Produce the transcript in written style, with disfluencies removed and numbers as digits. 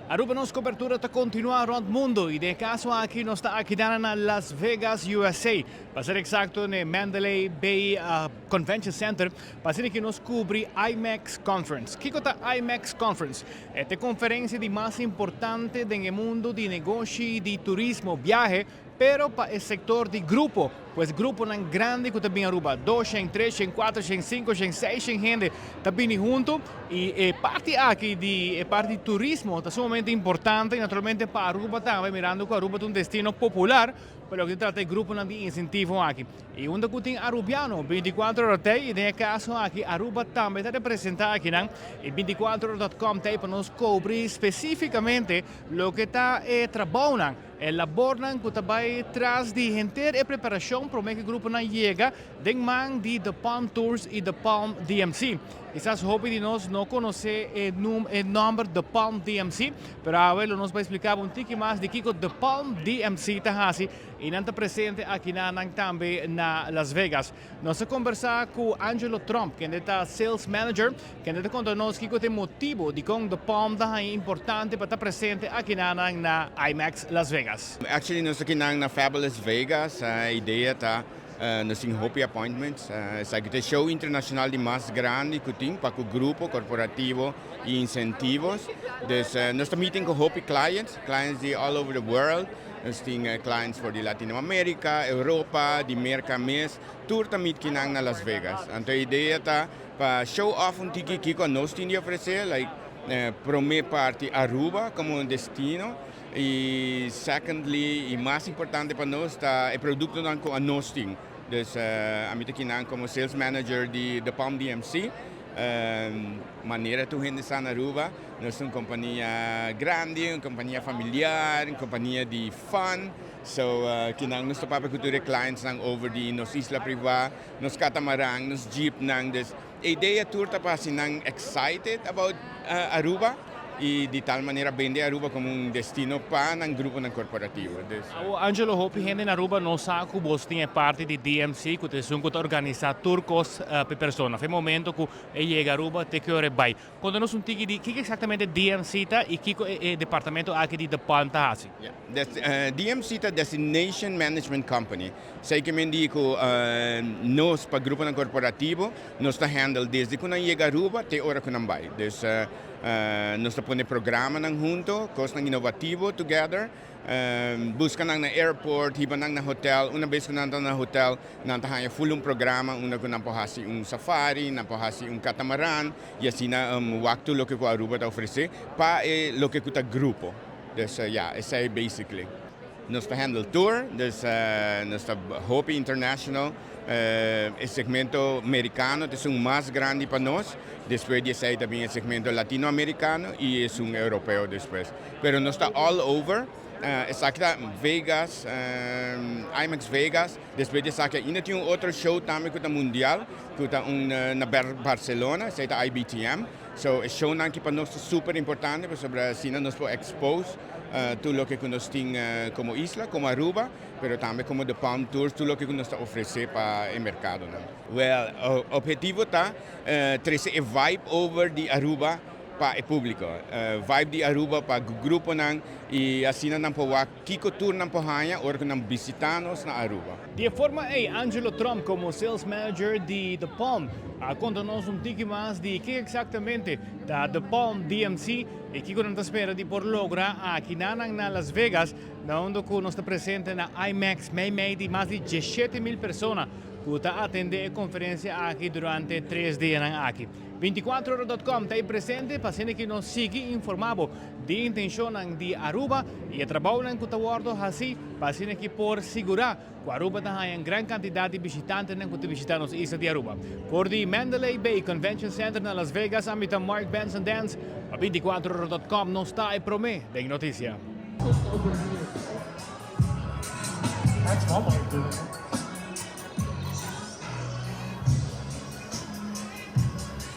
Aruba nos cobertura ta continua rond mundo y den e caso aki nos ta aki dana na Las Vegas, USA. Pa ser exacto na e Mandalay Bay Convention Center pa asina ki nos cubri IMEX Conference. Kico ta IMEX Conference? E ta e conferencia di mas importante den e mundo di negoshi di turismo, biahe, Pero pa e sector di grupo, pues gruponan grandi cu ta bin Aruba, doshen, treshen, cuatershen, cincoshen, seishen hende ta bini hunto y e parti aki di e parti di turismo ta sumamente importante y naturalmente pa Aruba tambe mirando cu Aruba ta un destino popular pa loke ta trata e gruponan di incentivo aki. Y unda cu tin Arubiano 24 ora tey y den e caso aki Aruba tambe ta representa akinan y 24ora.com tey pa nos cubri specificamente loke ta e trabounan. E labornan ku ta bai tras di henter e preparashon promé ku e gruponan yega den man di The Palm Tours i The Palm DMC. Kisas hopi di nos no konosé e e nòmber The Palm DMC, pero awe lo nos bai splika bo un tiki mas di kiko The Palm DMC ta hasi i nan ta presente akinanan tambe na Las Vegas. Nos a kombersá ku Angelo Tromp, kende ta Sales Manager, kende ta konta nos kiko ta e motibu dikon The Palm ta haña importante pa ta presente akinanan na IMEX Las Vegas. Actually nos ta kinan na Fabulous Vegas. E idea ta nos tin hopi appointments. Esaki ta e show internacional di mas grandi cu tin pa cu grupo corporativo y incentivos. Dus nos ta meeting cu hopi clients, clients di all over the world. Nos tin clients for di Latinoamerica, Europa, di Merca mes. Tur ta meet kinan na Las Vegas. Anto e idea ta pa show off un tiki kico nos tin di ofrece, like prome parti Aruba como un destino y secondly y mas importante pa nos ta e productonan cu anos tin. Dus ami ta kinan como sales manager di The Palm DMC. Manera tur hende sa na Aruba, nos ta un compania grandi, un compania familiar, un compania di fun. So kinan nos ta papia cu tur e clientsnan over di nos isla priva, nos catamaran, nos jeepnan. Dus e idea tur ta pa haci nan excited about Aruba y di tal manera bende Aruba como un destino pa nan gruponan corporativo. Dus. Awo Angelo, hopi hende na Aruba no sa cu bos tin e parti di DMC cu ta esun cu ta organisa tur cos pa e persona. Fe momento cu e yega Aruba te ki ora e bay. Conta nos un tiki di kiko exactamente DMC ta y kiko e departamento aki di De Palm ta haci. DMC ta Destination Management Company. Esey ke men di cu nos pa gruponan corporativo nos ta handle desde cu nan yega Aruba te ora cu nan bay. Dus nos ta pone programanan hunto, cosnan innovativo together, busca nan na airport, hiba nan na hotel. Una bes cu nan ta na hotel nan ta haya full un programa unda cu nan por haci un safari, nan por haci un catamaran y asina wak tur loke cu Aruba ta ofrece pa e loke cu ta grupo. Dus ya, esey basically. Nos ta handle tour, dus nos ta hopi international. E segmento mericano ta esun mas grandi pa nos, despues di esey ta bin e segmento latinoamericano y esun europeo despues. Pero nos ta all over, esaki ta Vegas, IMAX Vegas, despues di esaki ainda tin un otro show tambe cu ta mundial, cu ta un na Barcelona, esey ta IBTM. So e shownan aki pa nos ta super importante pasobra asina nos por expose tur loke ku nos tin komo isla, komo Aruba, pero tambe komo The Palm Tours, tur loke ku nos ta ofresé pa e merkadonan. Well, obhetivo ta trese e vibe over di Aruba pa e públiko, vibe di Aruba pa gruponan i asina nan por wak kiko tur nan por haña ora ku nan bisitá nos na Aruba. Di e forma ei, Angelo Tromp komo Sales Manager di The Palm a konta nos un tiki mas di kiko eksaktamente ta The Palm DMC i kiko nan ta spera di por logra aki nan na Las Vegas, na unda ku nos ta presente na IMEX meimei di mas di 17,000 persona ku ta atende e konferensia aki durante tres dianan aki. 24ora.com ta ei presente pa asina ki nos sigui informa bo di e intencionnan di Aruba y e trabounan cu ta wordo haci pa asina ki por sigura cu Aruba ta haya un gran cantidad di bishitantenan cu ta bishita nos isla di Aruba. For di Mandalay Bay Convention Center na Las Vegas, ami ta Mark Benson Dance pa 24ora.com. Nos ta e prome den noticia. That's one way of doing it.